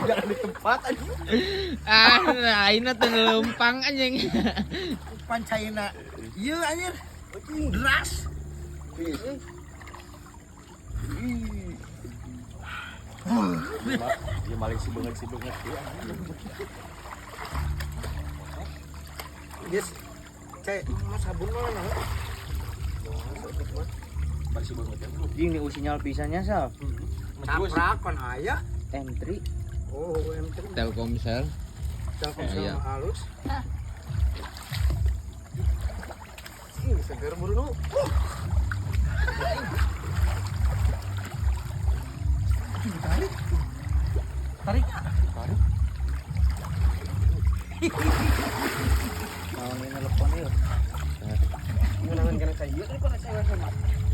Jangan di tempat anjing. Ah, ayeuna teu leumpang anjing. Pan China. Ieu anjir. Deras. Dia maling si banget si banget. Yes. Cek, mas sabun mana? Maling si banget ya. Jing di sinyal pisannya sal. Caprak kon aya. M3. Oh, M3. Telkomsel. Telkomsel Iya. mah halus. Ih, seger buru nu. Tarik. Tarik. Tarik. Mau ini nelpon yuk. Menangan kana cai ieu kan kana cai sama.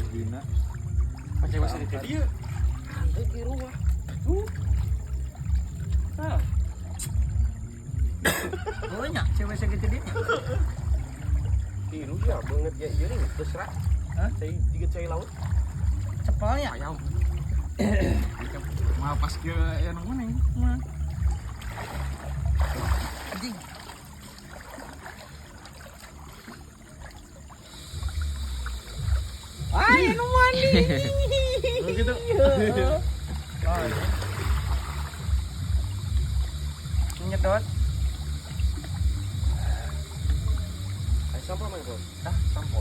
Dina. Cai wasa di dieu. Hantu di rumah. Tah. Oh nya, cewek segitu dia. Tiru ya banget ya ieu nih terserah. Hah? Cai juga cai laut. Cepalnya. Ayam. Mau pas ke yang mana? Anjing. Ah, nu mandi. Gitu. Nyedot. Ayo sampo main, Bro. Hah, sampo.